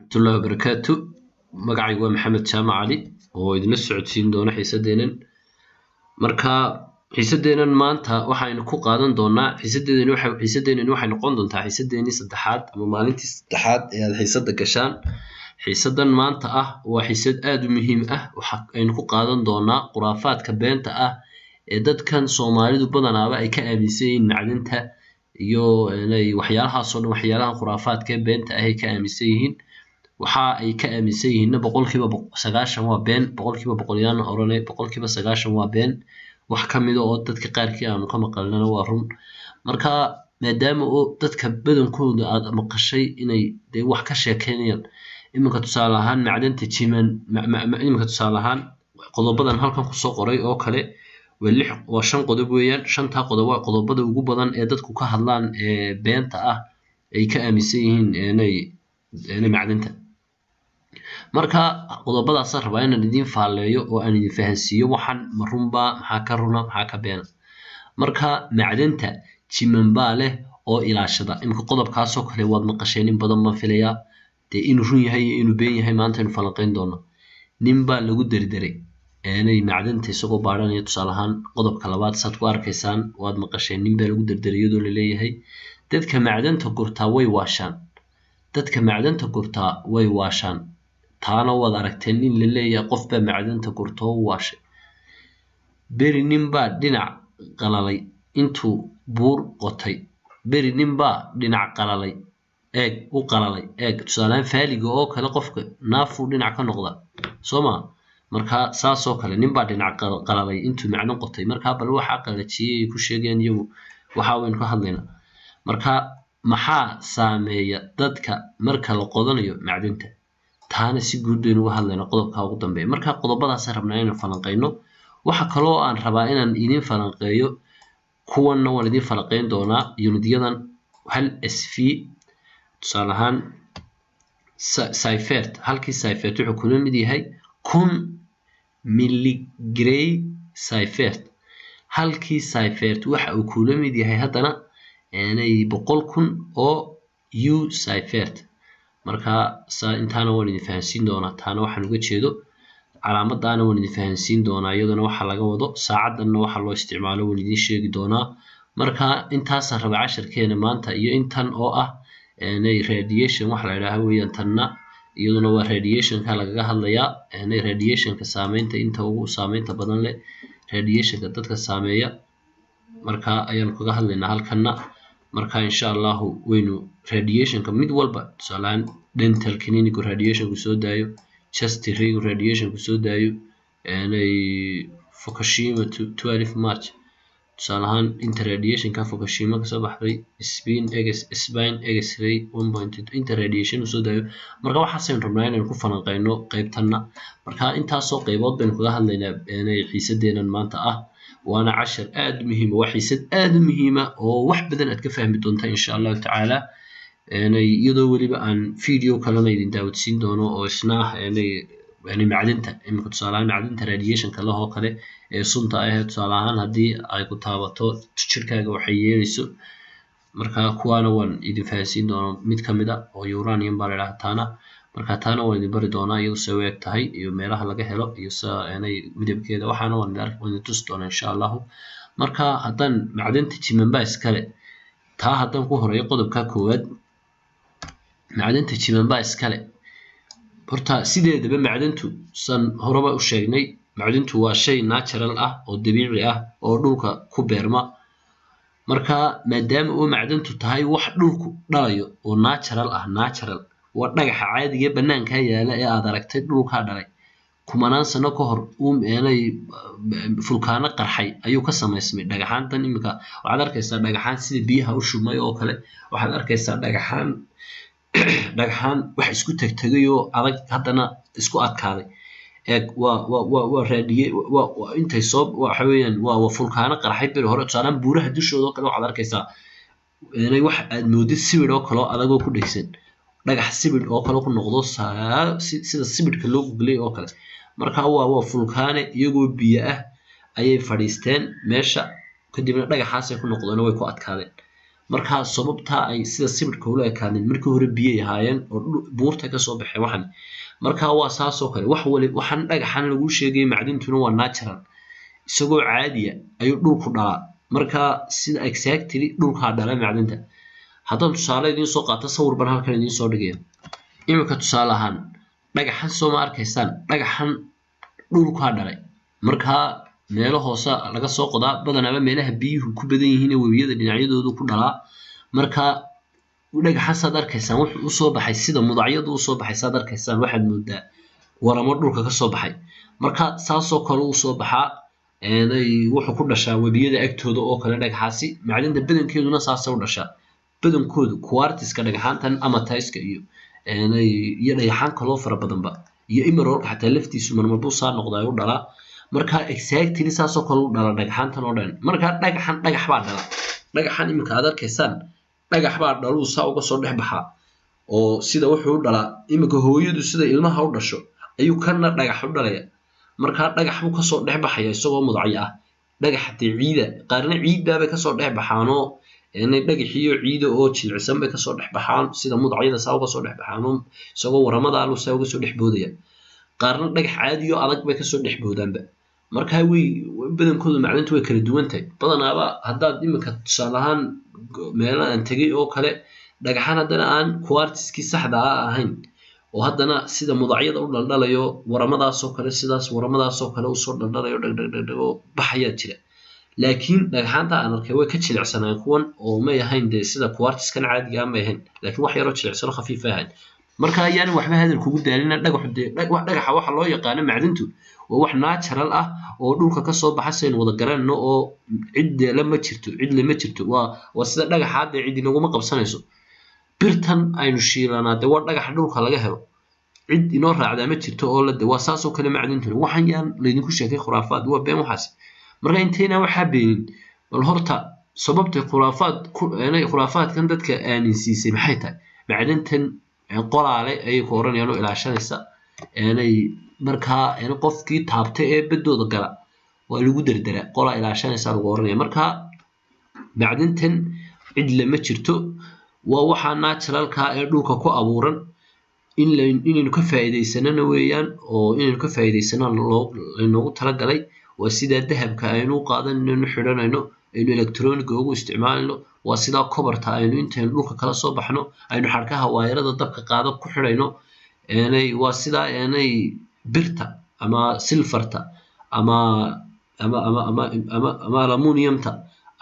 Raxmatullahi wabarakaatu. Magacaygu waa Maxamed Jaamac Cali oo idinla socodsiin doona xiisadeenan. Marka xiisadeenan maanta waxaynu ku qaadan doonaa xiisadeenani waxay noqon doontaa xiisadeenii saddexaad ama maalintii saddexaad ee aad xiisadda gashaan. Xiisadan maanta ah waa xiisad aada u muhiim ah. Waxa aynu ku qaadan doonaa khuraafaadka beenta ah ee dadkan Soomaalidu badanaaba ay ka aaminsan yihiin macdanta iyo waxyaalahaasoo dhan, waxyaalaha khuraafaadka ee beenta ah ay ka aaminsan yihiin. Waxa ay ka aaminsan yihiinna 90% waa been, 100% yaan oranay, 90% waa been. Wax ka mida oo dadka qaarkii aanu ka maqalnana waa run. Marka maadaama oo dadka badankooda aad maqashay inay dee wax ka sheekeynayaan, iminka tusaale ahaan macdanta jiman, iminka tusaale ahaan qodobadan halkan kusoo qoray oo kale waa lix, waa shan qodob weeyaan. Shantaa qodob waa qodobada ugu badan ee dadku ka hadlaan ee beenta ah ay ka aaminsan yihiin inay macdanta. Marka qodobadaasaan rabaa inaan idiin faalleeyo oo aan idin fahansiiyo waxan ma runbaa, maxaa ka runa, maxaa ka beena. Marka macdanta jiman baa leh oo ilaashada, iminka qodobkaasoo kale waad maqasheen in badan baan filayaa. Dee inuu run yahay iyo inuu been yahay maanta aynu falanqeyn doonaa. Nin baa lagu derderay inay macdanta isagoo baadhanaya. Tusaale ahaan qodobka labaad saad ku arkaysaan waad maqasheen, nin baa lagu derderay iyadoo laleeyahay dadka macdanta gurtaa way waashaan, dadka macdanta gurtaa way waashaan. Taana waad aragteen in la leeyahay qof baa macdanta gurta oo waashay. Beri nin baa dhinac qalalay intuu buur qotay. Beri nin baa dhinac qalalay, eeg, u qalalay, eeg, tusaalehaan faaliga oo kale qofka naafuu dhinac ka noqda, soo ma? Marka saasoo kale nin baa dhinac qalalay intuu macdan qotay. Marka bal waxaa qalajiyey ay ku sheegeen iyagu waxa waynu ka hadlaynaa. Marka maxaa saameeya dadka marka la qodanayo macdanta? Taana si guud baynu uga hadlaynaa qodobka ugu dambeeya. Marka qodobadaasaan rabnaa inaan falanqeyno. Waxa kaloo aan rabaa inaan idin falanqeeyo, kuwanna waan idin falanqeyn doonaa, unityadan hal SV. Tusaale ahaan sievert, halkii sievert wuxuu kula mid yahay 1000 milligray sievert. Halkii sievert waxa uu kula mid yahay haddana 100,000 oo u sievert. Marka intaana waan idin fahansiin doonaa, taana waxaan uga jeedo. Calaamaddaana waan idin fahansiin doonaa, iyaduna waxa laga wado. Saacadanna waxa loo isticmaalo waan idin sheegi doonaa. Marka intaasaan rabaa casharkeena maanta iyo intan oo ah radiation waxa la idhaaha weeyaan. Tanna iyaduna waa radiationka lagaga hadlayaa, radiationka saameynta, inta ugu saameynta badan leh radiationka dadka saameeya. Marka ayaanu kaga hadlaynaa halkanna. Marka insha Allahu waynu radiationka mid walba, tusaale ahaan dental clinic radiationku soo daayo, chest ray radiationku soo daayo, Fukushima 12 March, tusaale ahaan inta radiationka Fukushima kasoo baxday, spin x spine x-ray 1.2, inta radiation uu soo daayo. Marka waxaasaynu rabnaa inaynu ku falanqeyno qeybtanna. Marka intaasoo qeybood baynu kaga hadlaynaa xiisadeenan maanta ah. Waana cashar aada u muhiima, waa xiisad aada u muhiima oo wax badan aad ka fahmi doontaa insha Allahu tacaala, iyadoo weliba aan video kalena idin daawadsiin doono oo isna ah yani macdinta. Iminka tusaale ahaan macdinta radiationka leh oo kale ee sunta ah, tusaale ahaan haddii ay ku taabato jirkaaga waxay yeelayso. Marka kuwaana waan idin fahansiin doonaa, mid kamid a oo uranium baa la idhaha taana. Marka taana waan idin bari doonaa iyadu say u eg tahay iyo meelaha laga helo iyo sida midabkeeda. Waxaana waan idin tusi doonaa insha Allahu. Marka haddaan macdanta jimanba iskale taa haddaan ku horeeyo, qodobka koowaad, macdanta jimanba iskale. Horta sideedaba macdantu, san horeba u sheegnay, macdantu waa shay natural ah oo dabiici ah oo dhulka ku beerma. Marka maadaama uu macdantu tahay wax dhulku dhalayo oo natural ah, natural waa dhagaxa caadiga ee banaanka yaala ee aad aragtay, dhulkaa dhalay kumanaan sano ka hor, eenay fulkaano qarxay ayuu ka samaysmay dhagaxaantan. Iminka waxaad arkaysaa dhagaxaan sida biyaha u shubmay oo kale. Waxaad arkaysaa dhagaxaan wax isku tegtegay oo adag, haddana isku adkaaday. Eeg, waa raadiye, waa intay soo, waxa weeyaan waa fulkaano qarxay beri hore. Tusaalaan buuraha dushooda oo kale waxaad arkaysaa inay wax aad moodid sibidh oo kale oo adagoo ku dhegsan, dhagax sibidh oo kale ku noqdo, sida sibidhka loo guglay oo kale. Marka waa fulkaane iyagoo biyo ah ayay fadhiisteen meesha, kadibna dhagaxaasay ku noqdeen oo way ku adkaadeen. Markaa sababtaa ay sida sibidhka ula ekaadeen, markii hore biyay ahaayeen oo buurta kasoo baxeen waxan. Marka waa saasoo kale wax wali waxaan dhagaxan laguu sheegaya. Macdintuna waa natural, isagoo caadiya ayuu dhulku dhalaa. Marka sida exactly dhulkaa dhala macdinta. Haddaan tusaale idiin soo qaato, sawir baan halkan idiin soo dhigaya iminka. Tusaale ahaan, dhagaxan soo ma arkaysaan? Dhagaxan dhulkaa dhalay. Markaa meelo hoose laga soo qodaa, badanaaba meelaha biyuhu ku badan yihiin ee webiyada dhinacyadoodu ku dhalaa. Marka dhagaxan saad arkaysaan wuxuu usoo baxay sida mudacyadu usoo baxay. Saad arkaysaan, waxaad moodaa waramo dhulka kasoo baxay. Marka saasoo kale usoo baxaa, wuxuu ku dhashaa webiyada agtooda oo kale dhagaxaasi. Macdinta badankeeduna saasay u dhashaa badankoodu, quartz-ka, dhagaxaantan amethyst-ka iyo dhagaxaan kaloo fara badanba, iyo emerald-ka xataa laftiisu marmar buu saa noqdaa, u dhalaa. Marka exactly saasoo kale u dhala dhagaxaantan oo dhan. Marka dhagaxan dhagax baa dhala. Dhagaxan iminka aad arkaysaan dhagax baa dhaluu, saa uga soo dhex baxaa oo sida wuxuu u dhalaa iminka hooyadu sida ilmaha u dhasho ayuu kana dhagax u dhalaya. Markaa dhagax buu kasoo dhex baxaya isagoo mudacyo ah. Dhagax dee ciida, qaarna ciiddaabay kasoo dhex baxaanoo dhagaxiyo ciida oo jilicsan bay kasoo dhex baxaan, sida mudacyada saa uga soo dhex baxaanoo isagoo waramadaalu saa uga soo dhex boodaya. Qaarna dhagax caadiyo adag bay kasoo dhex boodaanba. Markaa way badankoodu macdintu way kala duwan tahay. Badanaaba haddaad iminka tusaale ahaan meelo aan tegay oo kale, dhagaxan haddana aan quartz-kii saxda ah ahayn oo haddana sida mudacyada u dhaldhalayo, waramadaasoo kale, sidaas waramadaasoo kale usoo dhaldhalayo, dhagdhagdhagdhag oo baxayaa jira. Laakiin dhagxaanta aan arkay way ka jilicsanayeen kuwan oo may ahayn dee sida quartz-kan caadiga ah may ahayn, laakiin wax yaroo jilicsan oo khafiif ay ahayn. Marka ayaan waxba hadal kugu daalina. Dhagaxu dee dhagaxa waxa loo yaqaano macdintu waa wax natural ah oo dhulka kasoo baxa, saynu wada garanayno, oo cid deela ma jirto, cid lama jirto. Waa sida dhagaxa dee cid inaguma qabsanayso. Birtan aynu shiilanaa dee waa dhagaxa dhulka laga helo, cid inoo raacdaa ma jirto oo la de. Waa saasoo kale macdintuna. Waxan yaan laydinku sheegay khuraafaad, waa been waxaas. Marka intayna waxaa beenin, bal horta sababtay khuraafaad khuraafaadkan dadka aaminsiisay maxay tahay? Macdantan qolaale ayay ku oranayaan oo ilaashanaysa inay markaa qofkii taabta ee badooda gala waa lagu derderaa, qolaa ilaashanaysa lagu oranaya. Marka macdantan cid lama jirto, waa waxaa naturalka ee dhulka ku abuuran. In inaynu ka faa'iidaysanana weeyaan, oo inaynu ka faa'iidaysanana laynoogu talagalay. Waa sidaa dahabka aynu u qaadanayno, aynu xidhanayno, aynu electronic ugu isticmaalayno. Waa sidaa copper-ta aynu intaynu dhulka kala soo baxno aynu xadhkaha waayarada dabka qaado ku xidhayno. Waa sidaa birta ama silver-ta ama aluminiumta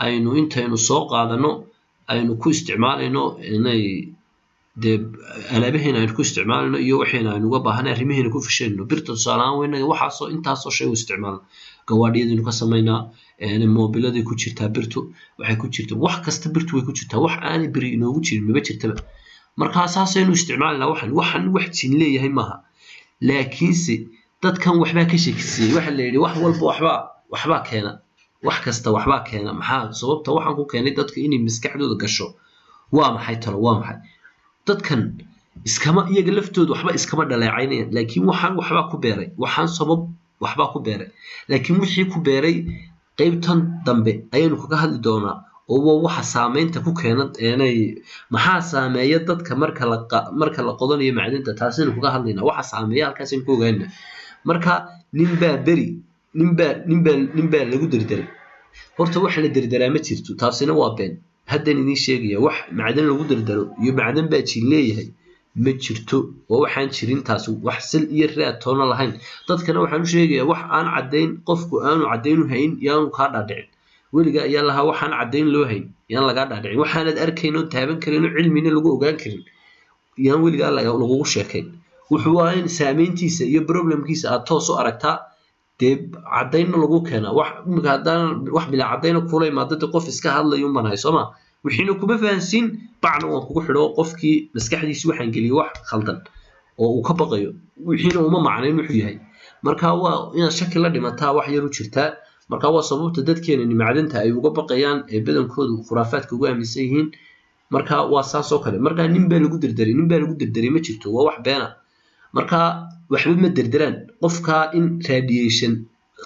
aynu intaynu soo qaadano aynu ku isticmaalayno, inay dee alaabaheena aynu ku isticmaalayno iyo waxayna aynu uga baahanay arrimaheena ku fishayno. Birta tusaale ahaan weynaga waxaasoo intaasoo shay u isticmaalna, gawaadhiyadaynu ka samaynaa, moobiladay ku jirtaa birtu, waxay ku jirta wax kasta birtu way ku jirtaa. Wax aanay biri inoogu jirin maba jirtaba. Markaa saasaynu isticmaalinaa. Waxan wax jin leeyahay maaha, laakiinse dadkan waxbaa ka shekisiyey. Waxa la yidhi wax walba waxbaa keena, wax kasta waxbaa keena. Maxaa sababta waxaan ku keenay dadka inay maskaxdooda gasho? Waa maxay talo? Waa maxay? Dadkan iskama iyaga laftooda waxba iskama dhaleecaynayaan, laakiin waxaan waxbaa ku beeray, waxaan sabab waxbaa ku beeray. Laakiin wixii ku beeray qaybtan dambe ayaynu kaga hadli doonaa, oo waa waxa saameynta ku keena inay maxaa saameeya dadka marka la qodanayo macdinta. Taasaynu kaga hadlaynaa, waxa saameeya halkaasaynu ku ogaanaa. Marka ninbaa beri ninbaa lagu derderay. Horta wax la derderaa ma jirto, taasina waa been. Haddaan idiin sheegaya, wax macdan lagu derdero iyo macdan baa jin leeyahay ma jirto. Waa waxaan jirin taasi, wax sal iyo raad toona lahayn. Dadkana waxaan u sheegayaa, wax aan caddayn qofku aanu caddayn u hayn yaanu kaa dhaadhicin. Weliga ayaa lahaa, waxaan caddayn loo hayn yaan lagaa dhaadhicin. Waxaanad arkayn oo taaban karin oo cilmina lagu ogaan karin yaan weligaa lagugu sheekayn. Wuxuu waa in saameyntiisa iyo problemkiisa aad toos u aragtaa, dee caddaynna lagu keenaa. Wax imika haddaan wax bilaa caddayna kula imaado, dee qof iska hadlayo unbaan hay sooma, wixiina kuma fahansiin, bacna waan kugu xidho. Qofkii maskaxdiisi waxaan geliyey wax khaldan oo uu ka baqayo, wixiina uma macnayn wuxuu yahay. Marka waa inaad shaki la dhimataa wax yar u jirtaa. Marka waa sababta dadkeenani macdanta ay uga baqayaan ee badankoodu khuraafaadka ugu aaminsan yihiin. Marka waa saas oo kale. Marka nin baa lagu derderay, nin baa lagu derderay ma jirto, waa wax beena. Marka waxba ma derderaan qofka. In radiation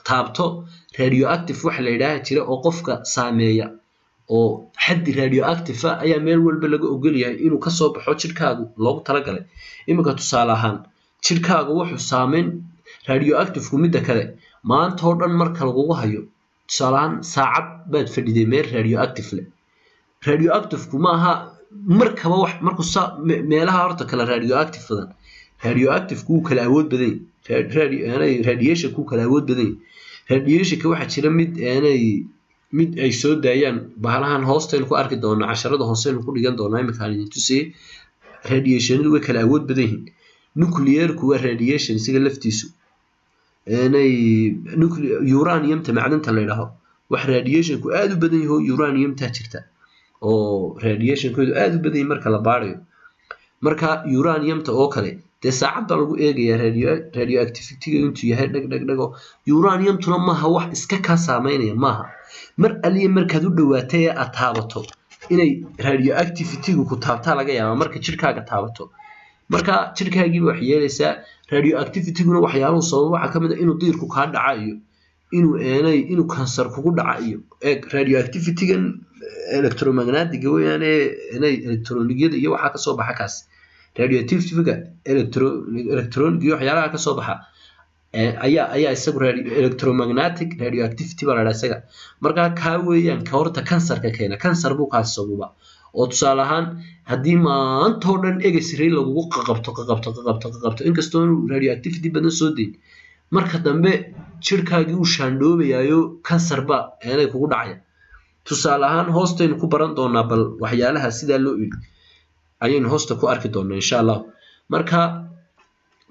taabto, radioactive waxa la yidhaaha jira oo qofka saameeya. Oo xaddi radioactive ah ayaa meel walba laga ogol yahay inuu kasoo baxo jidhkaagu loogu talagalay. Iminka tusaale ahaan, jidhkaagu wuxuu saameyn radioactive-ku. Midda kale, maanta oo dhan marka lagugu hayo, tusaale ahaan saacad baad fadhiday meel radioactive leh. Radioactive-ku ma aha markaba wax markuu sa meelaha horta kale radioactive badan. Radioactive-ku wuu kala awood badan yahay, radiation ku kala awood badan yahay. Radiationka waxaa jira mid aanay mid ay soo daayaan bahalahan, hoostaynu ku arki doonaa, casharada hooseynu ku dhigan doonaa. Iminka aan idin tusayay, radiationadu way kala awood badan yihiin. Nuclearku waa radiation isaga laftiisu. Aanay uraniumta, macdanta la yidhaaho, wax radiationku aad u badan yaho uraniumtaa jirta oo radiationkoodu aad u badan yahay marka la baarayo. Marka uraniumta oo kale dee saacad baa lagu eegayaa radioactivity intuu yahay, dhag dhag dhago. Uraniumtuna maaha wax iska kaa saameynaya, maaha. Mar aliya markaad u dhawaatay ee aad taabato, inay radioactivity-gu ku taabtaa laga yaabaa marka jidhkaaga taabato. Marka jidhkaagiiba wax yeelaysaa. Radioactivity-guna waxyaaluhu sababa waxaa ka mid ah inuu diirku kaa dhaca iyo inuu eenay inuu kansar kugu dhaca. Iyo eeg, radioactivity-gan electromagnetic weeyaane, inay electronigyada iyo waxaa kasoo baxa kaas radioactivity-ga electronic iyo waxyaalaha kasoo baxa ayaa isagu electromagnetic radioactivity baa la dhaha isaga. Marka kaa weeyaan ka horta kansarka keena, kansar buu kaasi sababa. Oo tusaale ahaan, haddii maanta oo dhan x-ray lagugu qaqabto, qaqabto, qaqabto, qaqabto, inkastoo inuu radioactivity badan soo dayn, marka dambe jirkaagii uu shaandhoobayaayo, kansar ba eenay kugu dhacaya. Tusaale ahaan, hoostaynu ku baran doonaa bal waxyaalaha sidaa loo iri ayaynu hoosta ku arki doonaa, insha Allah. Marka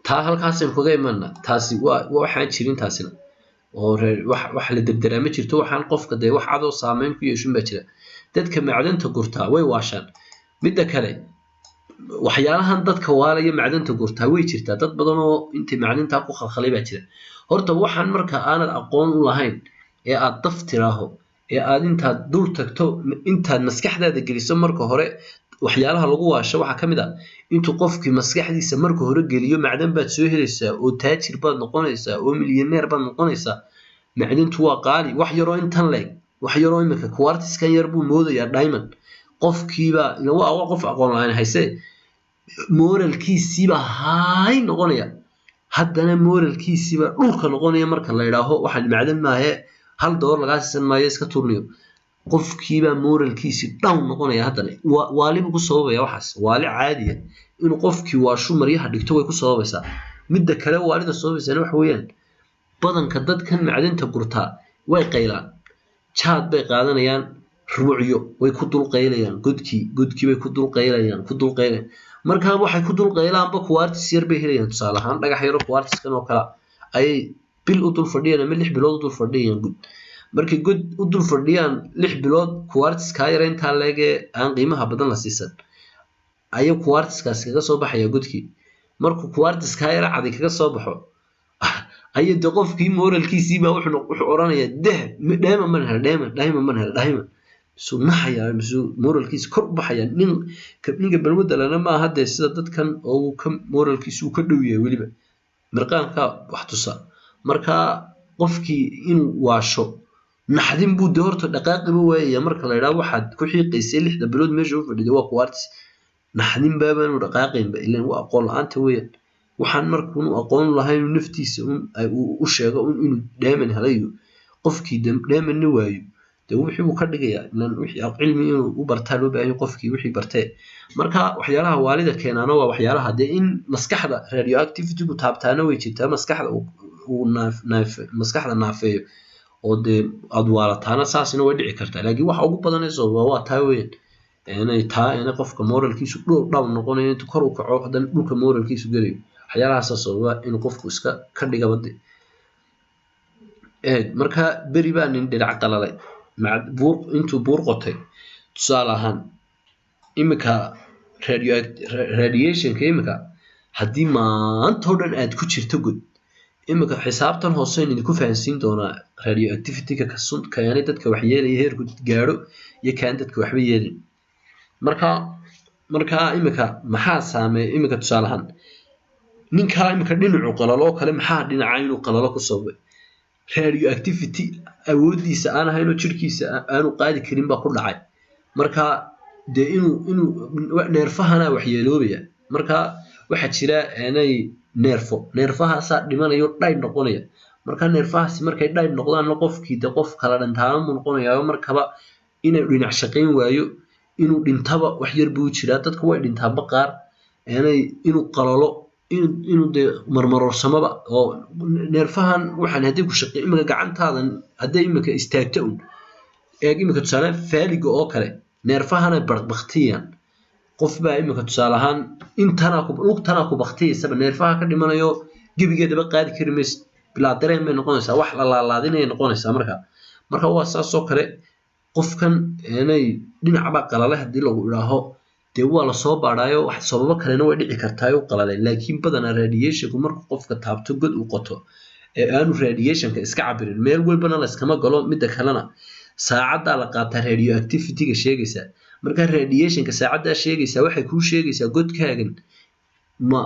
taa halkaasaynu kaga imanna. Taasi waa waxaan jirin taasina oo wax la derderaa ma jirto. Waxaan qofka dee wax cadoo saameyn ku yeeshun baa jira. Dadka macdanta gurtaa way waashaan. Midda kale, waxyaalahan dadka waalaya macdanta gurtaa way jirtaa. Dad badan oo intay macdintaa ku khalkhalay baa jira. Horta waxaan marka aanad aqoon u lahayn ee aad daf tiraaho ee aad intaad dul tagto, intaad maskaxdaada geliso marka hore, waxyaalaha lagu waasho waxaa ka mid ah intuu qofkii maskaxdiisa marka hore geliyo macdan baad soo helaysaa oo taajir baad noqonaysaa oo milyaneer baad noqonaysaa, macdantu waa qaali, wax yaroo intan leeg, wax yaroo imika quartzkan yar buu moodayaa diamond. Qofkiiba waa qof aqoon la-aan hayse, moralkiisiiba hay noqonaya, haddana moralkiisiiba dhulka noqonaya marka la idhaaho waxaan macdan maahe, $1 lagaa siisan maayo, iska turniyo. Qofkiibaa moralkiisii down noqonaya. Haddana waali buu ku sababaya waxaas, waali caadiya inuu qofkii waashu maryaha dhigto way ku sababaysaa. Midda kale waalida sababaysaana waxa weeyaan, badanka dadkan macdanta gurtaa way qaylaan, jaad bay qaadanayaan, rubucyo way ku dul qaylayaan godkii, godkii bay ku dul qaylayaan, ku dul qaylayaan. Markaa waxay ku dul qaylaanba quartz yar bay helayaan. Tusaale ahaan, dhagax yaro quartzkan oo kale ayay bil u dul fadhiyaan ama 6 bilood u dul fadhiyaan god. Markay god u dul fadhiyaan 6 bilood, quartzkaa yara intaa leegee aan qiimaha badan la siisan ayuu quartzkaasi kaga soo baxaya godkii. Markuu quartzkaa yara cadi kaga soo baxo, ayuu de qofkii moralkiisiibaa wuxuu odhanayaa dahab, dheeman man hela, dheeman, diamond man hela, diamond misuu naxayaa, misuu moralkiisa kor u baxaya. Ninka balwadda lana maaha dee sida dadkan oo uu ka moralkiisu uu ka dhow yahay, weliba mirqaanka wax tusa. Marka qofkii inuu waasho naxdin buu de horta dhaqaaqiba waayaya marka la idhaha waxaad ku xiiqaysay 6da bilood meesha u fadhiday waa quartz. Naxdin baaba inuu dhaqaaqaynba, ilan waa aqoon la-aanta weeyaan. Waxaan markuunu aqoon lahayn inuu naftiisa u sheego inuu dheeman helayo, qofkii dheemanna waayo, dee wixii uu ka dhigayaa. Ilan wixii cilmi inuu u bartaa loo baahan yahay, qofkii wixii bartee. Marka waxyaalaha waalida keenaana waa waxyaalaha dee in maskaxda radioactivity-gu taabtaana way jirtaa, maskaxda uu maskaxda naafeeyo oo dee aad waalataana saasina way dhici kartaa. Laakiin waxa ugu badan ee sababa waa taa weeyaan, inay taa inay qofka moralkiisu down noqonayo, intuu kor u kaco haddana dhulka moralkiisu gelayo. Waxyaalahaasa sababa inuu qofku iska ka dhigaba de. Eeg, marka beri baa nin dhinac qalalay buur intuu buur qotay. Tusaale ahaan, imika radiationka imika haddii maanta oo dhan aad ku jirto god, imika xisaabtan hooseyn idinku fahansiin doonaa radioactivity-ga keenay dadka wax yeelaya heerku gaadho iyo kaan dadka waxba yeelin. Marka imika maxaa saameeya? Imika tusaale ahaan, ninkaa imika dhinacu qalalo oo kale, maxaa dhinaca inuu qalalo ku sababay? Radioactivity awooddiisa aan ahayn oo jirkiisa aanu qaadi karin baa ku dhacay. Marka dee inuu neerfahana waxyeeloobaya. Marka waxaa jira inay neerfo, neerfahaasaa dhimanayo, dhayd noqonaya. Marka neerfahaasi markay dhayd noqdaanna, qofkii de qof kala dhantaalan buu noqonayaa. Markaba inuu dhinac shaqayn waayo, inuu dhintaba wax yar buu jiraa. Dadku way dhintaanba qaar, inay inuu qalalo, inuu dee marmaroorsamaba oo neerfahan waxaan haddii ku shaqey. Imika gacantaadan hadday imika istaagto un, eeg, imika tusaale faaliga oo kale, neerfahana baktiyaan. Qof baa imika tusaale ahaan intanaa ku lugtanaa ku baktiyaysaba, neerfaha ka dhimanayo, gebigeedaba qaadi kari maysid, bilaa dareen bay noqonaysaa, wax la laalaadinayay noqonaysaa. Marka waa saas oo kale. Qofkan inay dhinacba qalale haddii lagu idhaaho, dee waa lasoo baadhaayo, wax sababo kalena way dhici kartaa u qalalay. Laakiin badanaa radiationku markuu qofka taabto, god uu qoto ee aanu radiationka iska cabirin, meel walbana layskama galo. Midda kalena saacaddaa la qaataa radioactivity-ga sheegaysa. Marka radiationka saacaddaa sheegaysaa waxay kuu sheegaysaa godkaagan ma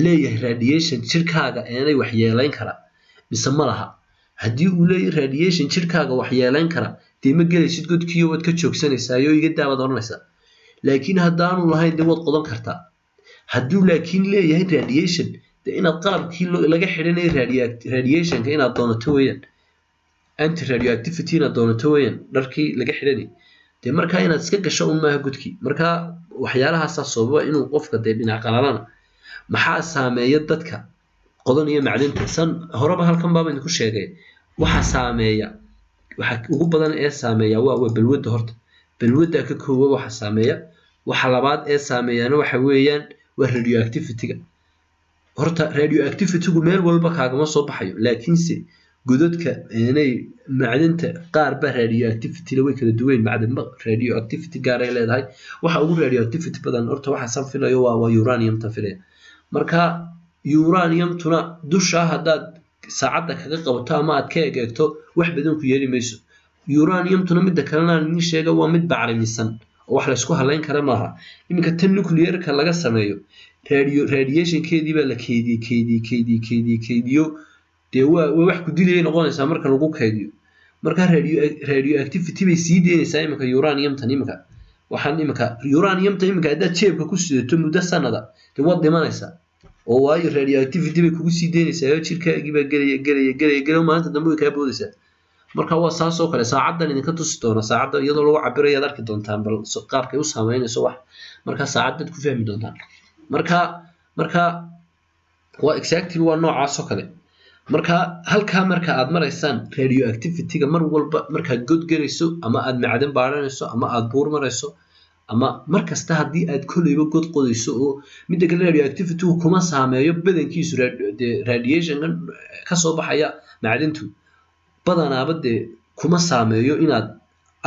leeyahay radiation jirkaaga eenay waxyeelayn kara mise ma laha. Haddii uu leeyahay radiation jirkaaga waxyeelayn kara, dee ma gelaysid godkiiyo waad ka joogsanaysaa oo iga daabaad odhanaysaa. Laakiin haddaanu lahayn, dee waad qodan kartaa. Hadduu laakiin leeyahay radiation, dee inaad qalabkii laga xidhanayay radiationka inaad doonato weeyaan, anti radioactivity inaad doonato weeyaan, dharkii laga xidhanayay. Dee markaa inaad iska gasho un maaha godkii. Marka waxyaalahaasaa sababa inuu qofka dee dhinac qalalana. Maxaa saameeya dadka qodanaya macdinta? San horeba halkan baaba idinku sheegay, waxa saameeya, waxa ugu badan ee saameeya waa balwadda. Horta balwadda ka koowa waxa saameeya. Waxa labaad ee saameeyaana waxa weeyaan waa radioactivity-ga. Horta radioactivity-gu meel walba kaagama soo baxayo, laakiinse godadka inay macdinta qaar ba radioactivity la way kala duwan. Macdanba radioactivity gaar ay leedahay. Waxa ugu radioactivity badan horta waxa san filayo waa uranium ta filaya. Marka uraniumtuna dusha haddaad saacadda kaga qabato ama aad ka egeegto, wax badan ku yeeli mayso uraniumtuna. Midda kalena aan idiin sheega, waa mid bacrimisan oo wax laysku halayn kara maaha. Iminka tan nuclearka laga sameeyo, radiationkeedii baa la keydiyey, keydiyey, keydiyey, keydiyey, keydiyo. Dee waa wax ku dilayay noqonaysaa marka lagu kaydiyo. Marka radioactivity bay sii deynaysaa iminka uraniumtan. Iminka waxaan iminka uraniumta iminka haddaad jeebka ku sidato muddo sanada, dee waad dhimanaysaa oo waayo radioactivity bay kugu sii deynaysaa oo jirkaagii baa gelaya, gelaya, gelaya, gelaya, maalinta dambe way kaa boodaysaa. Marka waa saas oo kale. Saacaddan idinka tusi doona, saacadda iyadoo lagu cabirayo aad arki doontaan bal qaabkay u saameynayso wax. Marka saacaddaad ku fahmi doontaan. Marka waa exactly waa noocaas oo kale. Marka halkaa marka aad maraysaan radioactivity-ga, mar walba markaad god gelayso ama aad macdan baadhanayso ama aad buur marayso ama mar kasta haddii aad kolleyba god qodayso. Oo midda kale, radioactivity-gu kuma saameeyo badankiisu. Dee radiationkan kasoo baxaya macdantu badanaaba dee kuma saameeyo inaad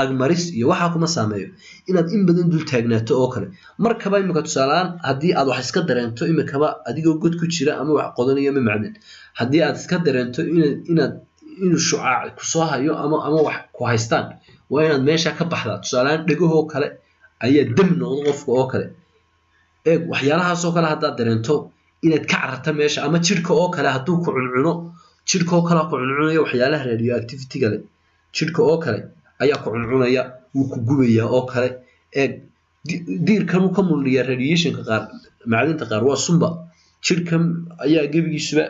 agmaris iyo waxaa, kuma saameeyo inaad in badan dul taagnaato oo kale. Markaba imika tusaalehaan haddii aad wax iska dareento, imikaba adigoo god ku jira ama wax qodanayo ama macdan, haddii aad iska dareento inaad inuu shucaac kusoo hayo ama wax ku haystaan, waa inaad meesha ka baxdaa. Tusaalehaan dhegahoo kale ayaa dam noqdo qofka oo kale. Eeg, waxyaalahaasoo kale haddaad dareento, inaad ka cararta meesha. Ama jidhka oo kale hadduu ku cuncuno, jidhka oo kale ku cuncunayo, waxyaalaha radioactivity-ga leh jidhka oo kale ayaa ku cuncunaya, wuu ku gubayaa oo kale. Eeg, diirkan uu ka muldhiyaa radiationka qaar, macdinta qaar waa sunba. Jidhkan ayaa gebigiisuba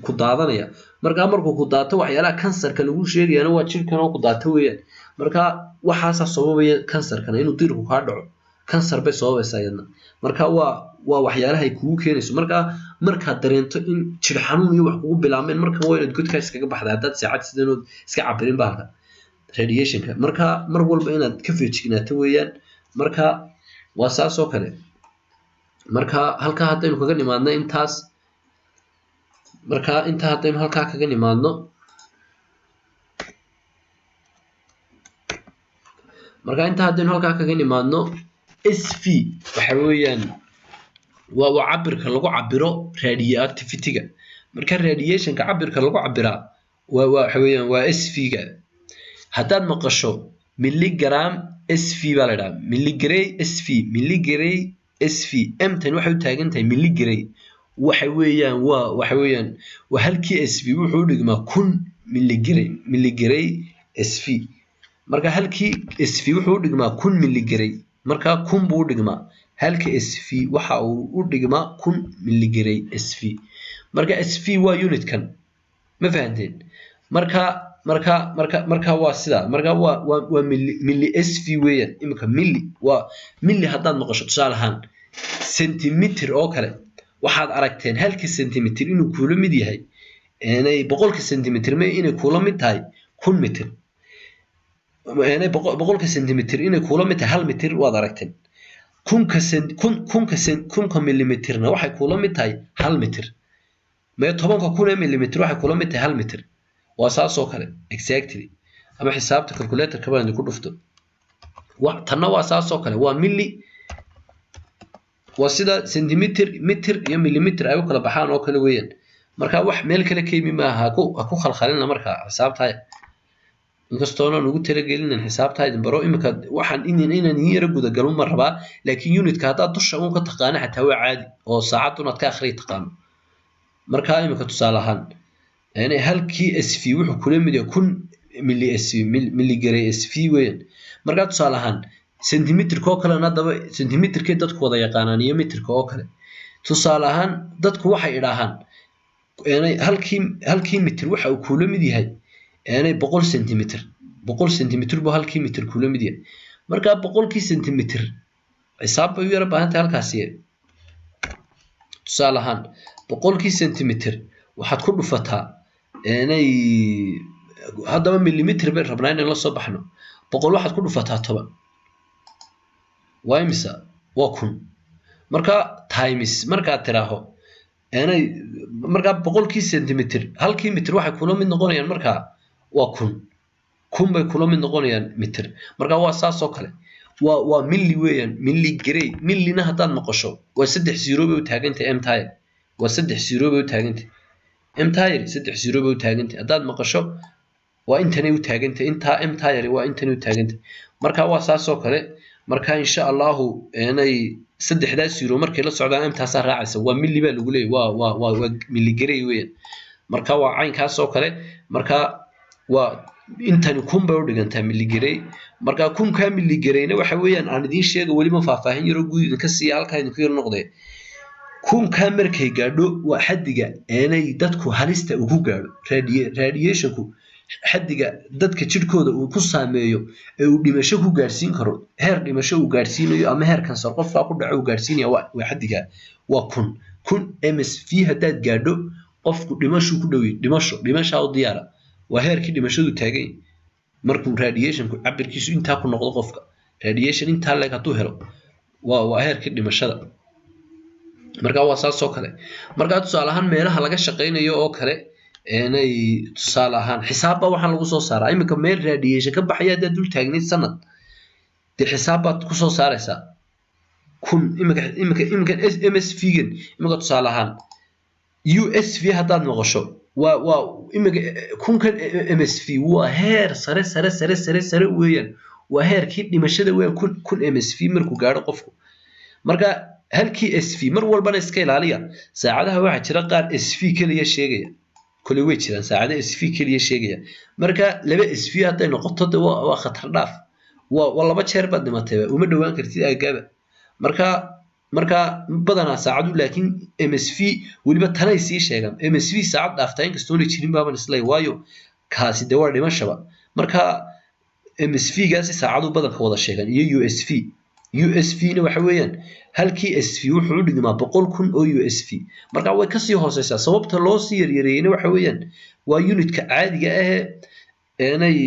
ku daadanaya. Markaa markuu ku daato, waxyaalaha kansarka lagu sheegayana waa jidhkan oo ku daato weeyaan. Marka waxaasaa sababaya kansarkana, inuu diirku kaa dhaco kansar bay sababaysaa iyadna. Marka waa waxyaalaha ay kugu keenayso. Marka markaad dareento in jir xanuun iyo wax kugu bilaabmeen, marka waa inaad godkaa iskaga baxda haddaad saacad sidanood iska cabirin bahalka radiationka. Marka mar walba inaad ka feejignaato weeyaan. Marka waa saas oo kale. Marka halkaa haddaynu kaga nimaadno intaas, marka intaa haddaynu halkaa kaga nimaadno, marka intaa haddaynu halkaa kaga nimaadno, SV waxa weeyaan waa cabirka lagu cabiro radioactivity-ga. Marka radiationka cabirka lagu cabiraa waa waxa weeyaan waa SV-ga. Haddaad maqasho milligram SV baa la idhaha, milligray SV, milligray SV, M-tan waxay u taagan tahay milligray. Waxa weeyaan waa waxa weeyaan waa halkii SV wuxuu u dhigmaa 1000 milligray, milligray SV. Marka halkii SV wuxuu u dhigmaa 1000 milligray. Marka 1000 buu u dhigmaa. Halka SV waxa uu u dhigmaa 1000 milligray SV. Marka SV waa unitkan, ma fahanteen? Marka waa sidaa. Marka waa milli SV weeyaan. Imika milli waa milli. Haddaad maqasho, tusaale ahaan, centimeter oo kale, waxaad aragteen halka centimeter inuu kuula mid yahay, inay 100-ka centimeter ma inay kuula mid tahay 1000 mitir, inay 100-ka centimeter inay kuula mid tahay 1 mitir, waad aragteen. Kunka cent kun kunka cent 1000-ka millimeterna waxay kuula mid tahay 1 mitir. Mee, 10,000 ee millimeter waxay kula mid tahay 1 mitir. Waa saas oo kale exactly. Ama xisaabta calculatorka baan idinku dhufto. Tanna waa saas oo kale, waa milli. Waa sida centimeter, mitir iyo millimeter ay u kala baxaan oo kale weeyaan. Marka wax meel kale ka yimi maaha, ha ku khalkhalina. Marka xisaabtaya, inkastoona ugu talagelinin xisaabta idin baro imika, waxaan inaan idin yara gudagalun ma rabaa. Laakiin unitka haddaad dusha uun ka taqaano xataa waa caadi, oo saacadun aad ka akhriyi taqaano. Marka imika, tusaale ahaan, yani halkii SV wuxuu kula mid yahay 1000 milli SV, milligray SV weeyaan. Marka tusaale ahaan centimeterka oo kalena, haddaba centimeterkay dadku wada yaqaanaan iyo mitirka oo kale. Tusaale ahaan, dadku waxay idhaahaan yani halkii mitir waxa uu kula mid yahay yani 100 centimeter. 100 centimeter buu halkii mitir kula mid yahay. Marka 100-kii centimeter xisaab bay u yara baahan tahay halkaasi. Tusaale ahaan, 100-kii centimeter waxaad ku dhufataa inay, haddaba millimeter bay rabnaa inaan la soo baxno. 100 waxaad ku dhufataa 10, waa imisa? Waa 1000. Marka times markaad tiraaho inay, markaa 100-kii centimeter halkii mitir waxay kula mid noqonayaan, markaa waa 1000, 1000 bay kula mid noqonayaan mitir. Marka waa saas oo kale, waa milli weeyaan, milligray. Millina haddaad maqasho, waa saddex zero bay u taagantahay. Mtire waa saddex zero bay u taagantahay. Mtire saddex zero bay u taagantahay. Haddaad maqasho, waa intanay u taagantahay. Intaa mtire waa intanay u taagantahay. Marka waa saas oo kale. Marka insha Allahu inay saddexdaas zero markay la socdaan, mtaasaa raacaysa. Waa milli baa lagu leeyahy, waa milligray weeyaan. Marka waa caynkaas oo kale. Marka waa intani 1000 bay u dhigantaa milligray. Marka 1000-kaa milligrayna waxa weeyaan, aan idiin sheega weliba faahfaahin yaroo guud idinka siiya, halkaa idinku yar noqdee. 1000-kaa markay gaadho waa xaddiga eenay dadku halista ugu gaadho radiationku, xaddiga dadka jidhkooda uu ku saameeyo ee uu dhimasho ku gaadhsiin karo, heer dhimasho uu gaadhsiinayo ama heer kansar qofkaa ku dhaco uu gaadhsiinaya, waa xaddiga, waa 1000. 1000 mSv haddaad gaadho, qofku dhimashuu ku dhowey, dhimasho, dhimashaa u diyaara. Waa heerkii dhimashadu taagan yahay markuu radiationku cabirkiisu intaa ku noqdo. Qofka radiation intaa leeg hadduu helo, waa heerkii dhimashada. Marka waa saas oo kale. Marka tusaale ahaan, meelaha laga shaqaynayo oo kale, inay tusaale ahaan xisaabba waxaan lagu soo saaraa. Iminka meel radiation ka baxaya haddaad dul taagnayd sanad, dee xisaab baad kusoo saaraysaa 1000. Iminka mSv-gan, iminka tusaale ahaan USV haddaad maqasho, waa iminka 1000-kan mSv waa heer sare sare sare sare sare weeyaan. Waa heerkii dhimashada weeyaan, 1000 mSv markuu gaadho qofku. Marka halkii SV mar walbana iska ilaaliya. Saacadaha waxaa jira qaar SV keliya sheegaya. Koley way jiraan saacado SV keliya sheegaya. Marka laba SV hadday noqoto, de waa khatar dhaaf, waa laba jeer baad dhimatayba, uma dhowaan kartid aagaaba. Marka badanaa saacadu laakiin mSv weliba tanay sii sheegaan. mSv saacad dhaaftaa inkastoona jirin baaban islay, waayo kaasi de waa dhimashaba. Marka mSv gaasi saacadu badanka wada sheegaan iyo USV. USV na waxa weeyaan halkii SV wuxuu u dhigmaa 100,000 oo USV. Marka way kasii hooseysaa. Sababta loo sii yaryareeyeyna waxa weeyaan waa unitka caadiga ahee inay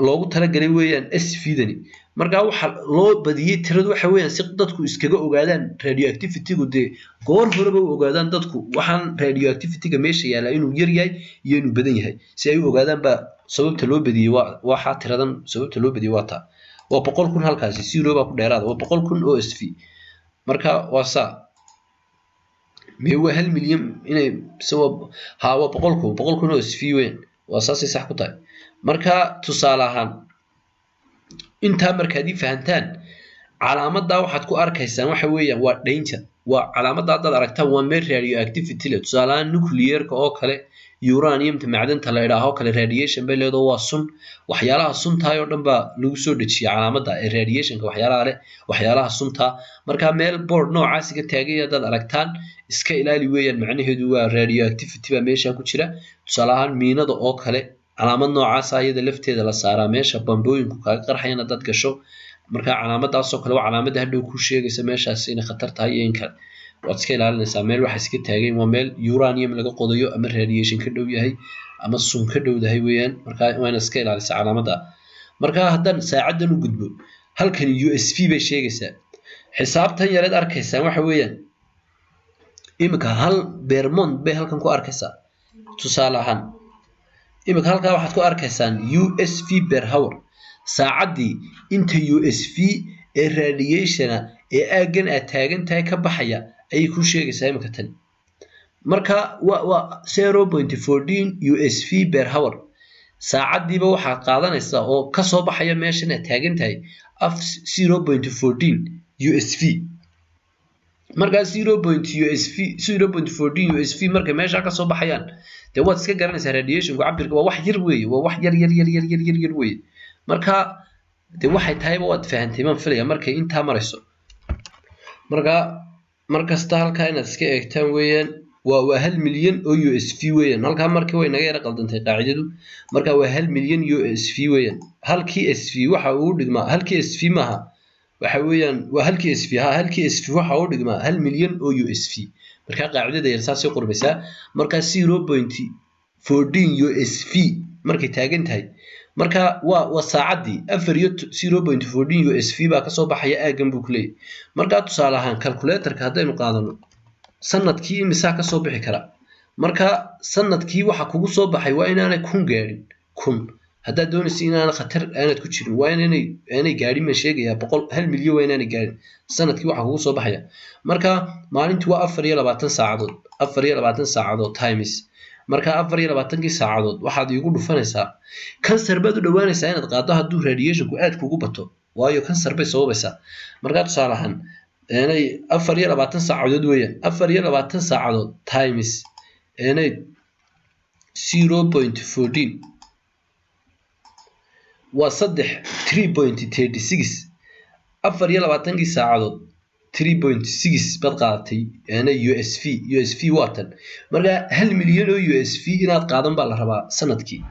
loogu talagalay weeyaan SV-dani. Marka waxa loo badiyey tiradu waxa weeyaan si dadku iskaga ogaadaan radioactivity-gu, dee goor horeba u ogaadaan dadku waxaan radioactivity-ga meesha yaallaa inuu yar yahay iyo inuu badan yahay, si ay u ogaadaan baa sababta loo badiyey. Waa waxaa tiradan sababta loo badiyey waa taa, waa 100,000. Halkaasi zero baa ku dheeraada, waa 100,000 oo SV. Marka waa saa. Mee, waa 1 milyan inay mise waa, ha, waa 100,000, 100,000 oo SV weyn. Waa saasay sax ku tahay. Marka tusaale ahaan, intaa markaad ii fahantaan, calaamaddaa waxaad ku arkaysaan waxa weeyaan waa danger. Waa calaamadda haddaad aragtaan, waa meel radioactivity leh. Tusaale ahaan, nuclearka oo kale, uraniumta macdanta la idhaaho kale, radiation bay leedaho, waa sun. Waxyaalaha suntahay oo dhan baa lagu soo dejiya calaamadda ee radiationka, waxyaalaha leh, waxyaalaha sunta. Marka meel board noocaasi ka taagay haddaad aragtaan, iska ilaali weeyaan. Macnaheedu waa radioactivity baa meesha ku jira. Tusaale ahaan, miinada oo kale, calaamad noocaasa iyada lafteeda la saaraa. Meesha bambooyinku kaaga qarxayan haddaad gasho, marka calaamadaasoo kale waa calaamadda hadhow kuu sheegaysa meeshaas inay khatar tahay iyo in kale. Waad iska ilaalinaysaa meel waxa iska taagay, waa meel uranium laga qodayo ama radiation ka dhow yahay ama sun ka dhowdahay weeyaan. Marka waa inaad iska ilaalisaa calaamadda. Marka haddaan saacaddan u gudbo, halkani USV bay sheegaysaa. Xisaabtan yareed arkaysaan waxa weeyaan iminka hal per month bay halkan ku arkaysaa. Tusaale ahaan, iminka halkaa waxaad ku arkaysaan USV per hour, saacaddii inta USV ee radiationa ee aaggan aad taagan tahay ka baxaya ayay kuu sheegaysaa iminka tani. Marka waa 0.14 USV per hour. Saacaddiiba waxaad qaadanaysaa oo kasoo baxaya meeshan aad taagan tahay af 0.14 USV. Markaa 0 point USV, 0.14 USV markay meesha kasoo baxayaan, dee waad iska garanaysaa radiationku cabirka waa wax yar weeye, waa wax yar yar yar yar yar yar yar weeye. Marka dee waxay tahayba waad fahantay baan filaya markay intaa marayso. Marka markasta halkaa inaad iska eegtaan weeyaan. Waa 1 milyan oo USV weeyaan halkaa. Markii way naga yara qaldantay qaacidadu. Marka waa 1 milyan USV weeyaan. Halkii SV waxa uu dhigmaa, halkii SV maaha, waxa weeyaan waa halkii SV, ha, halkii SV waxa uu dhigmaa 1 milyan oo USV. Marka qaacidada yar saasay qormaysaa. Marka 0.14 USV markay taagan tahay, marka waa saacaddii afar iyo 0.14 USV baa kasoo baxaya aaggan buu ku leeyahay. Marka tusaale ahaan, calculatorka haddaynu qaadano, sanadkii imisaa kasoo bixi kara? Marka sanadkii waxa kugu soo baxay waa inaanay 1000 gaadhin. 1000 haddaad doonaysa inaana khatar aanad ku jirin, waa inaanay aanay gaadhin baan sheegayaa boqol, 1 milyan waa inaanay gaadhin sanadkii waxa kugu soo baxaya. Marka maalintii waa 24 saacadood, 24 saacadood times, marka 24-kii saacadood waxaad iigu dhufanaysaa. Kansar baad u dhowaanaysaa inaad qaado hadduu radiationku aad kugu bato, waayo kansar bay sababaysaa. Markaa tusaale ahaan, inay 24 saacadood weeyaan, 24 saacadood times inay 0.14 waa saddex, 3.36. 24-kii saacadood 3.6 baad qaadatay yani USV. USV waa tan. Marka 1 milyan oo USV inaad qaadan baa la rabaa sanadkii.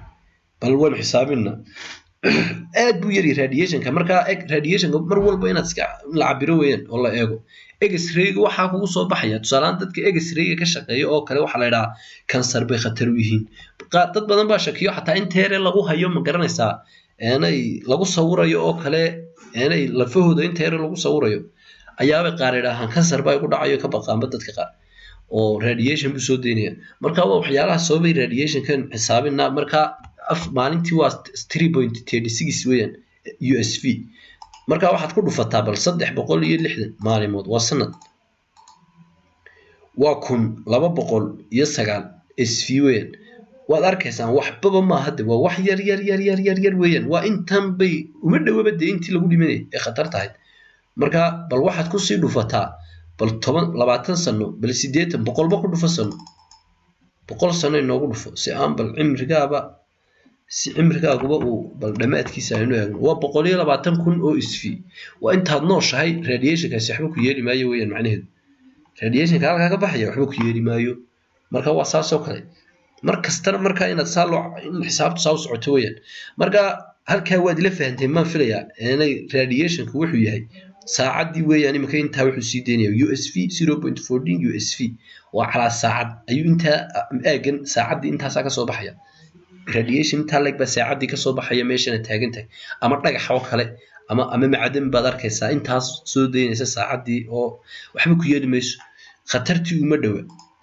Bal waynu xisaabina. Aad buu yari radiationka. Marka eg, radiationka mar walba inaad iska la cabiro weeyaan oo la eego. X-rayga waxaa kugu soo baxaya, tusaalehaan dadka X-rayga ka shaqeeya oo kale, waxaa la idhahaa kansar bay khatar u yihiin. Dad badan baa shakiyo xataa inteere lagu hayo, ma garanaysaa, inay lagu sawirayo oo kale, inay lafahooda inteere lagu sawirayo ayaabay qaar idhaahaan kansar baa igu dhacayo, ka baqaanba dadka qaar oo radiation buu soo daynaya. Marka waa waxyaalaha sababay radiationkan xisaabina. Marka af maalintii waa 3.36 weeyaan USV. Marka waxaad ku dhufataa bal 360 maalimood, waa sanad, waa 1209 SV weeyaan. Waad arkaysaan, waxbaba maaha de, waa wax yar yar yar yar yar yar weeyaan. Waa intan bay uma dhowaba dee intii lagu dhimanayay ee khatar tahay. Marka bal waxaad kusii dhufataa bal 10, 20 sano, bal 80, 100-ba ku dhufo sano, 100 sano inoogu dhufo si aan bal cimrigaaba, si cimrigaaguba uu bal dhammaadkiisa aynu eegno. Waa 120,000 oo SV. Waa intaad nooshahay radiationkaasi waxba ku yeeli maayo weeyaan macnaheedu. Radiationka halkaa ka baxaya waxba ku yeeli maayo. Marka waa saas oo kale mar kastana. Marka inaad saa loo in xisaabtu saa u socoto weeyaan. Marka halkaa waad ila fahanteen maan filayaa inay radiationka wuxuu yahay saacaddii weeyaan. Iminka intaa wuxuu sii daynaya USV, 0.14 USV waa calaa saacad ayuu intaa aagan saacaddii intaasaa kasoo baxaya. Radiation intaa leeg baa saacaddii kasoo baxaya meeshana taagan tahay, ama dhagax oo kale ama macdan baad arkaysaa intaas soo daynaysa saacaddii oo waxba ku yeeli mayso. Khatartii uma dhowa,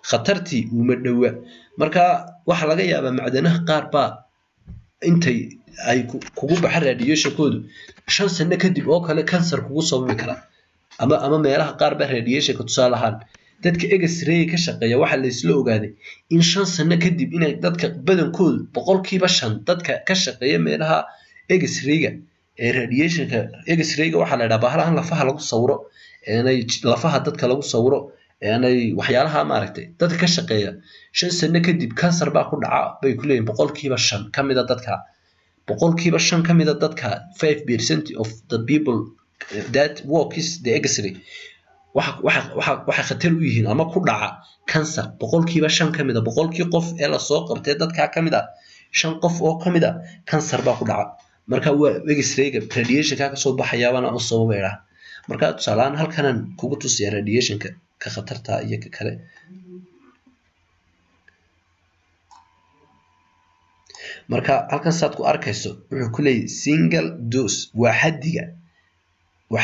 khatartii uma dhowa. Marka waxaa laga yaabaa macdanaha qaar baa intay ay kugu baxa radiationkoodu 5 sano kadib oo kale kansar kugu sababi kara, ama meelaha qaar baa radiationka. Tusaale ahaan, dadka X-ray ka shaqeeya waxaa la isla ogaaday in 5 sano kadib inay dadka badankoodu, 5% dadka ka shaqeeya meelaha X-rayga ee radiationka, X-rayga waxaa la idhaha bahalahan lafaha lagu sawiro. Eenay lafaha dadka lagu sawiro, eenay waxyaalaha maaragtay dadka ka shaqeeya, 5 sano kadib kansar baa ku dhaca bay ku leeyihin 5% ka mida dadka, 5% ka mida dadka, 5% of the people that works the x-ray waxa khatar u yihiin ama ku dhaca kansar. 5% ka mida, 100kii qof ee lasoo qabtay dadkaa ka mid a, shan qof oo ka mid a kansar baa ku dhaca. Marka waa x-rayga radiationka kasoo baxayaabana u sababa idhaha. Marka tusaale ahaan halkanan kugu tusiya radiationka ka khatarta iyo ka kale. Marka halkan saad ku arkayso wuxuu ku leeyahay single dose waa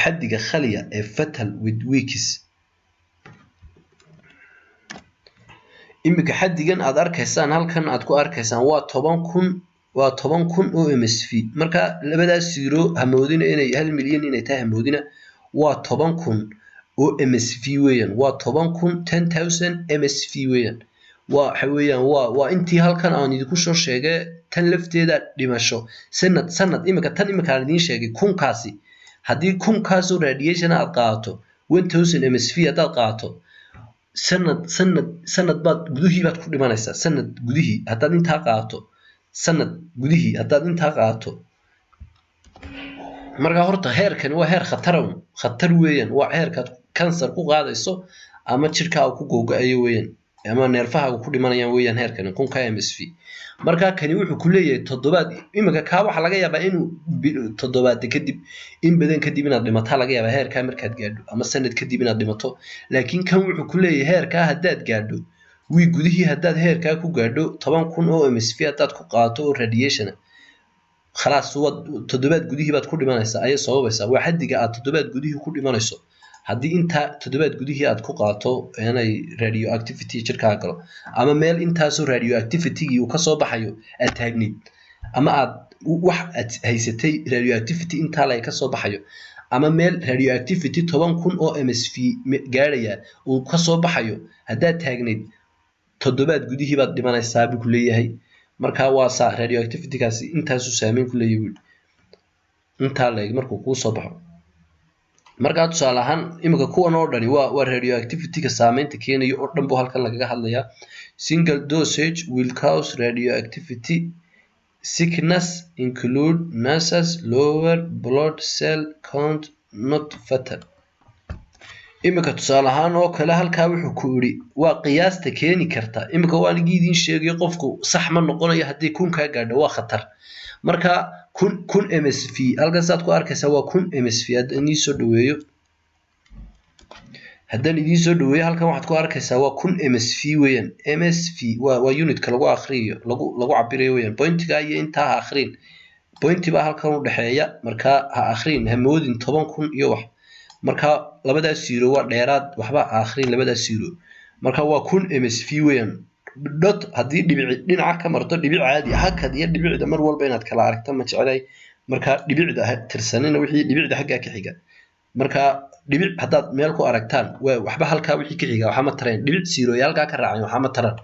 xaddiga khaliya ee fatal with weeks. Iminka xaddigan aad arkaysaan, halkan aad ku arkaysaan, waa 10,000, waa 10,000 oo msv. Marka labadaas zero hamoodina inay 1 milyan inay tahay, hamoodina. Waa 10,000 oo msv weeyaan, waa 10,000, 10,000 msv weeyaan. Waa waxa weeyaan waa intii halkan aan idinku soo sheegay. Tan lafteeda dhimasho sanad iminka tan iminka aan idiin sheegay, kunkaasi, haddii kunkaasoo radiation aad qaadato, 1000 msv haddaad qaadato, sanad baad gudihii baad ku dhimanaysaa. Sanad gudihii haddaad intaa qaadato, sanad gudihii haddaad intaa qaadato. Marka horta heerkani waa heer khatar khatar weeyaan. Waa heerkaad kansar ku qaadayso ama jirkaaga ku googo-ayo weeyaan ama neerfahaaga ku dhimanayaan weeyaan heerkani, kunka msv. Marka kani wuxuu ku leeyahay toddobaad. Iminka kaa waxaa laga yaabaa inuu toddobaad kadib, in badan kadib inaad dhimataa laga yaabaa heerkaa markaad gaadho, ama sanad kadib inaad dhimato. Laakiin kan wuxuu ku leeyahay heerkaa haddaad gaadho, wii gudihii haddaad heerkaa ku gaadho, 10,000 oo msv haddaad ku qaadato oo radiation, khalaas, waad toddobaad gudihii baad ku dhimanaysaa ayay sababaysaa. Waa xaddiga aad toddobaad gudihii ku dhimanayso haddii intaa toddobaad gudihii aad ku qaato inay radioactivity jirkaaga galo, ama meel intaasoo radioactivity-gii uu kasoo baxayo aad taagnayd, ama aad wax aad haysatay radioactivity intaa la kasoo baxayo, ama meel radioactivity 10,000 oo msv gaadhaya uu kasoo baxayo haddaad taagnayd, toddobaad gudihii baad dhimanaysaa buu ku leeyahay. Marka waa saa, radioactivity-gaasi intaasuu saameyn ku leeyahay buu intaa leeg markuu kuu soo baxo. Markaa tusaale ahaan iminka kuwan oo dhani waa radioactivity-ga saameynta keenayo oo dhan buu halkan lagaga hadlayaa. Single dosage will cause radioactivity sickness include nausea, lower blood cell count, not fatal. Iminka tusaale ahaan oo kale halkaa wuxuu ku yidhi waa qiyaasta keeni karta. Iminka waa anigii idiin sheegay, qofku sax ma noqonayo haddii kunkaa gaadho, waa khatar. Marka kun msv halkan saad ku arkaysaa waa 1000 msv. Haddaan idiin soo dhaweeyo, haddaan idiin soo dhaweeyo, halkan waxaad ku arkaysaa waa 1000 msv weeyaan. Msv waa unitka lagu akhriyo, lagu cabirayo weeyaan. Pointiga iyo intaa ha akhriin, pointi baa halkan u dhexeeya. Marka ha akhriin, ha moodin 10,000 iyo wax. Marka labadaas zero waa dheeraad, waxba ha akhriin labadaas zero. Marka waa 1000 msv weeyaan. Dot haddii dhibici dhinaca ka marto, dhibic caadi, hakad iyo dhibicda mar walba inaad kala aragto ma jeclay. Marka dhibicda ha tirsanina, wixii dhibicda xaggaa ka xiga. Marka dhibic haddaad meel ku aragtaan, waa waxba halkaa wixii ka xiga waxa ma tareen. Dhibic zero iyo halkaa ka raaceen waxa ma taran.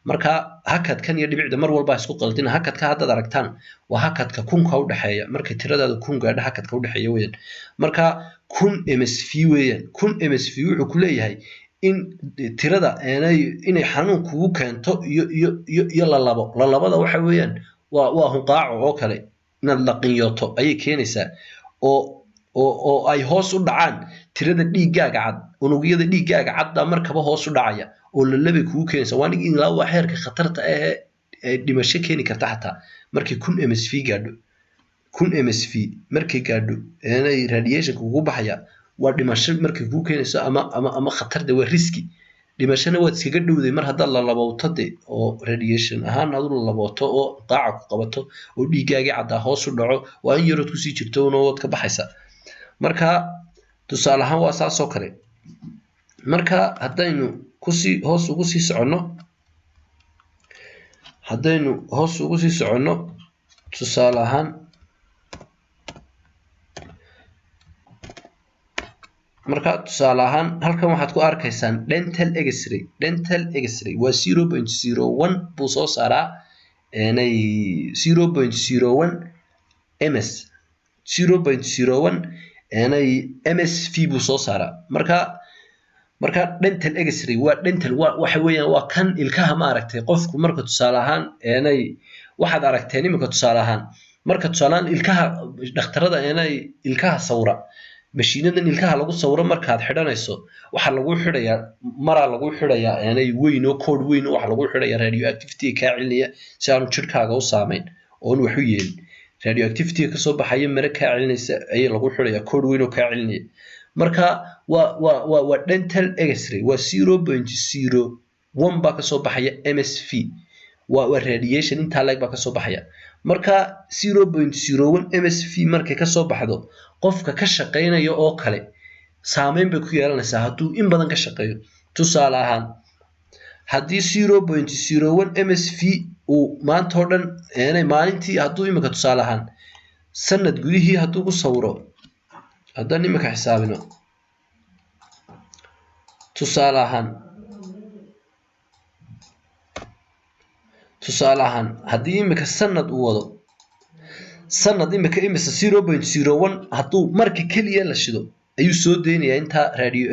Marka hakadkan iyo dhibicda mar walba ha isku qaldina. Hakadka haddaad aragtaan waa hakadka kunka u dhexeeya. Markay tiradaada 1000 gaadho hakadka u dhexeeya weeyaan. Marka 1000 msv weeyaan. 1000 msv wuxuu ku leeyahay in tirada inay xanuun kugu keento iyo lalabo. Lalabada waxa weeyaan waa hunqaaco oo kale, inaad laqinyooto ayay keenaysaa, oo ay hoos u dhacaan tirada dhiiggaaga cad, unugyada dhiiggaaga cadda markaba hoos u dhacaya oo lalabay kugu keenaysa. Waa nig ilaa waa xeerka khatarta ah ee dhimasho keeni karta xataa markay 1000 msv gaadho. 1000 msv markay gaadho inay radiationka kugu baxaya waa dhimasho markay kugu keenayso ama khatarda, waa riski. Dhimashana waad iskaga dhowday mar haddaad lalabowto de, oo radiation ahaan aad u lalabooto oo qaaca ku qabato oo dhiiggaagii caddaa hoos u dhaco, waa in yarood kusii jirto una waad ka baxaysaa. Marka tusaale ahaan waa saas oo kale. Marka haddaynu kusii hoos ugu sii soconno, haddaynu hoos ugu sii soconno, tusaale ahaan, marka tusaale ahaan halkan waxaad ku arkaysaan dental x-ray. Dental x-ray waa 0.01 buu soo saaraa, inay 0.01 ms, 0.01 Eenay MSV buu soo saaraa. Marka dental x-ray waa dental, waa waxa weeyaan waa kan ilkaha, ma aragtay? Qofku marka, tusaale ahaan, eenay waxaad aragteen iminka, tusaale ahaan, marka tusaale ahaan ilkaha dhakhtarada eenay ilkaha sawra, mashiinadan ilkaha lagu sawro markaad xidhanayso, waxaa lagu xidhayaa maraa lagu xidhayaa eenay weyn oo koodh weyn oo waxaa lagu xidhayaa radioactivity kaa celinaya si aanu jidhkaaga u saamayn oon wax u yeelin. Radioactivity kasoo baxaya mare kaa celinaysa ayaa lagu xidhayaa, koodh weyn oo kaa celinaya. Marka waa dental x-ray, waa 0.01 baa kasoo baxaya MSV, waa radiation intaa leeg baa kasoo baxaya. Marka 0.01 MSV markay kasoo baxdo, qofka ka shaqeynaya oo kale saameyn bay ku yeelanaysaa hadduu in badan ka shaqeeyo. Tusaale ahaan, haddii 0.01 MSV uu maanta oo dhan eenay maalintii hadduu imika, tusaale ahaan, sanad gudihii hadduu ku sawiro, haddaan imika xisaabino, tusaale ahaan, haddii imika sanad uu wado, sanad imika imisa 0.01 hadduu marka keliya la shido ayuu soo deynayaa intaa radio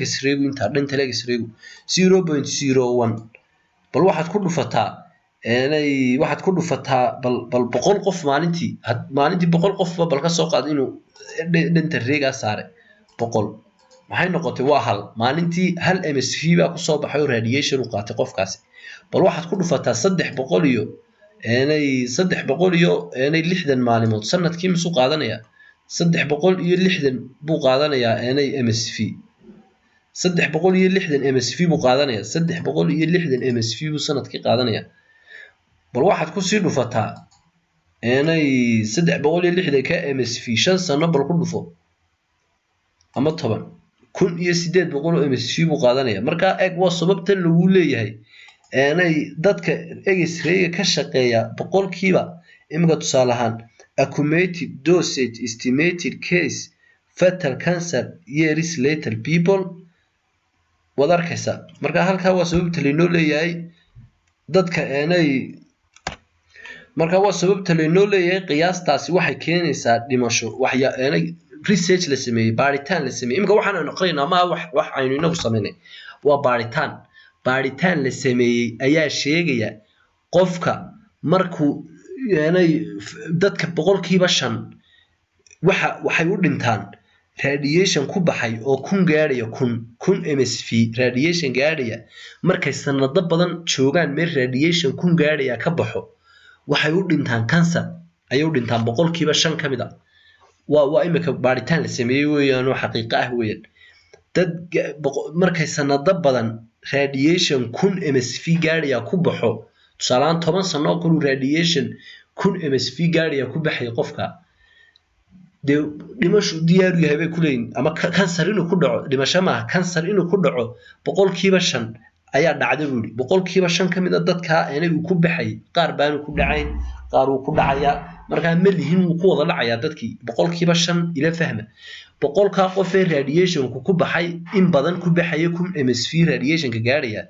x-raygu, intaa dental x-raygu 0.01. Bal waxaad ku dhufataa eenay waxaad ku dhufataa bal 100 qof maalintii, maalintii 100 qofba bal ka soo qaad inuu dental raygaa saare. 100 maxay noqotay? Waa hal maalintii, hal MSV baa kusoo baxay oo radiation uu qaatay qofkaasi. Bal waxaad ku dhufataa 300 iyo eenay 360 maalimood. Sanadkii misuu qaadanayaa? 360 buu qaadanayaa eenay MSV, 360 MSV buu qaadanayaa, 360 MSV buu sanadkii qaadanayaa. Bal waxaad kusii dhufataa eenay 360 ka MSV 5 sano bal ku dhufo ama 10, 1800 oo MSV buu qaadanaya. Marka eeg, waa sababtan lagu leeyahay eenay dadka x-rayga ka shaqeeya boqolkiiba iminka, tusaale ahaan, accumulated dosage estimated case fatal cancer years later people, waad arkaysaa. Marka halkaa waa sababta laynoo leeyahay dadka eenay, marka waa sababta laynoo leeyahay qiyaastaasi waxay keenaysaa dhimasho. Waxya eenay research la sameeyey, baaritaan la sameeyey. Iminka waxaan aynu aqrinaynaa ma wax aynu inagu sameynay, waa baaritaan la sameeyey ayaa sheegaya qofka markuu eenay dadka 5% waxay u dhintaan radiation ku baxay oo 1000 gaadhaya, 1000 MSV radiation gaadhaya. Markay sanado badan joogaan meel radiation 1000 gaadhaya ka baxo, waxay u dhintaan cancer ayay u dhintaan 5% ka mid a. Waa imika baaritaan la sameeyey weeyaan oo xaqiiqo ah weeyaan. Dad markay sanado badan radiation 1000 MSV gaadhaya ku baxo, tusaalehaan 10 sano oo kaluu radiation 1000 MSV gaadhaya ku baxaya qofka, dee dhimashu diyaaru yahay bay kuleeyihin, ama kansar inuu ku dhaco. Dhimasho maaha, kansar inuu ku dhaco 5% ayaa dhacda buu yidhi. 5% ka mid a dadkaa eenay uu ku baxay, qaar baanu ku dhacayn, qaar wuu ku dhacayaa. Markaa ma lihin wuu ku wada dhacayaa dadkii. 5% ila fahma, 100-kaa qof ee radiationku ku baxay, in badan ku baxaya 1000 MSV radiationka gaadhaya.